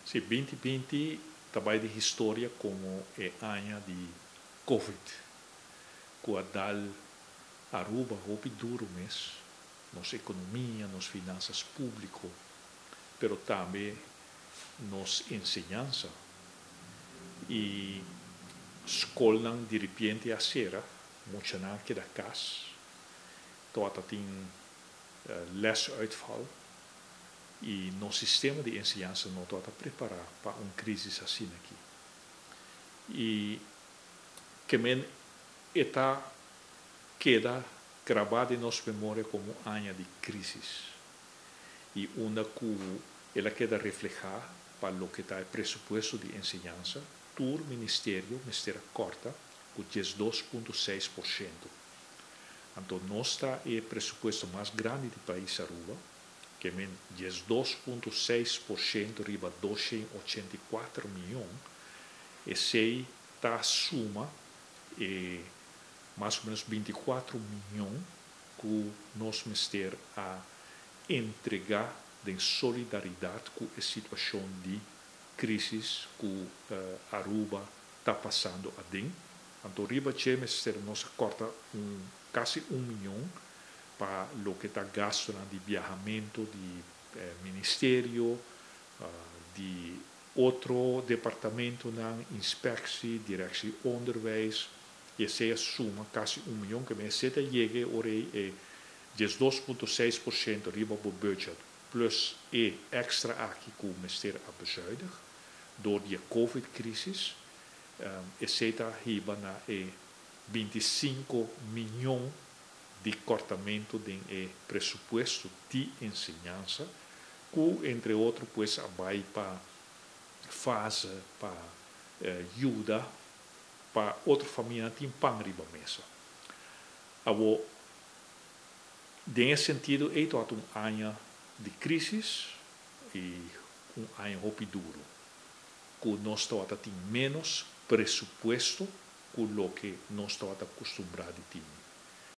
Si, 2020 ta bay den historia como e aña di COVID, cu a dal Aruba hopi duro mes, nos economia, nos finanzas publico, pero tambe nos enseñansa. Y scolnan di repente a cera, muchanan a keda cas, tabatin lesuitval y nos sistema di enseñansa no tabata prepara pa un crisis asina aki. Y kiermen e ta keda graba den nos memoria como aña di crisis. Y unda cu el a keda refleha pa loke ta e presupuesto di enseñansa, tur ministerio mester a corta cu 12,6%. Anto, nos ta e presupuesto mas grandi di pais Aruba, kiermen 12,6% riba 284 miyon, esey ta suma mas o menos 24 miyon cu nos mester a entrega den solidaridad cu e situacion di crisis cu Aruba ta pasando aden. Anto riba dje mester nos a corta casi 1 miyon pa loke ta gasto di viahamento di ministerio, di otro departamento, inspectie, directie onderwijs, y esey a suma casi 1 miyon, kiermen esey ta yega ora e 12,6% riba e budget plus e extra aki cu mester a bezuinig door di COVID-crisis, esey ta hiba na e 25 miyon di cortamento di e presupuesto di enseñansa, cu entre otro pues a bay pa fase pa yuda pa otro famia tin pan riba mesa. Awo, den sentido, e un aña di crisis y un aña hopi duro, cu nos tabata tin menos presupuesto cu loke nos tabata acostumbra di tin.